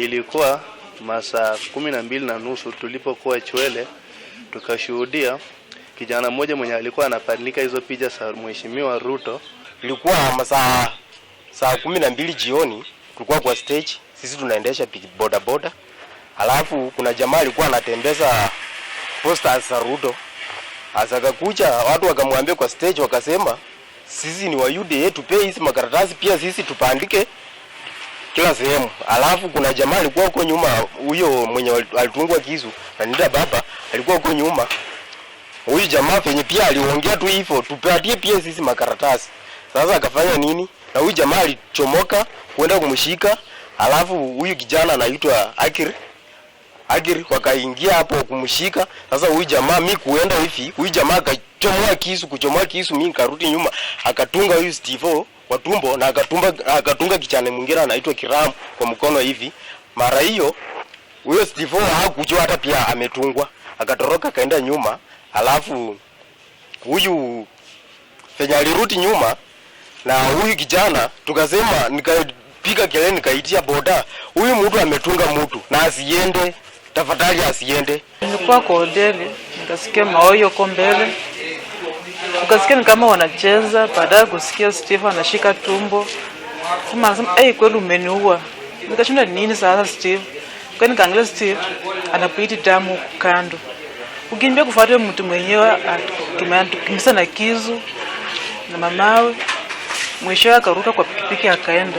Ilikuwa masaa 12:30 tulipokuwa Chwele, tukashuhudia kijana mmoja mwenye alikuwa anapandika hizo picha za Mheshimiwa Ruto. Ilikuwa masaa saa 12 jioni, tulikuwa kwa stage, sisi tunaendesha boda boda, alafu kuna jamaa alikuwa anatembeza posters za Ruto. Sasa akakuja watu wakamwambia kwa stage, wakasema sisi ni wa UDA, tupe hizi makaratasi pia sisi tupandike kila sehemu. Alafu kuna jamaa alikuwa huko nyuma, huyo mwenye alitungwa kisu na nida baba alikuwa huko nyuma. Huyu jamaa penye pia aliongea tu hivyo, tupatie pia sisi makaratasi. Sasa akafanya nini? Na huyu jamaa alichomoka kwenda kumshika, alafu huyu kijana anaitwa Akir Akir wakaingia hapo kumshika. Sasa huyu jamaa mi kuenda hivi, huyu jamaa akachomoa kisu, kuchomoa kisu, mi nikarudi nyuma, akatunga huyu Steve kwa tumbo na akatunga kijana mwingine anaitwa Kiramu kwa mkono hivi. Mara hiyo huyo Steve hakujua hata pia ametungwa, akatoroka akaenda nyuma, alafu huyu venye alirudi nyuma na huyu kijana tukasema, nikapiga kelele nikaitia boda, huyu mtu ametunga mtu na asiende, tafadhali asiende. Nilikuwa kwa hoteli nikasikia maoyo huko mbele, ukasikia ni kama wanacheza. Baadaye kusikia Steve anashika tumbo, sema anasema hey, kweli umeniua. Nikashinda nini sasa Steve? Kwa nikaangalia Steve anapiti damu kando, ukimbia kufuata mtu mwenyewe tumekimbiza na kisu na mamawe, mwishowe akaruka kwa pikipiki akaenda.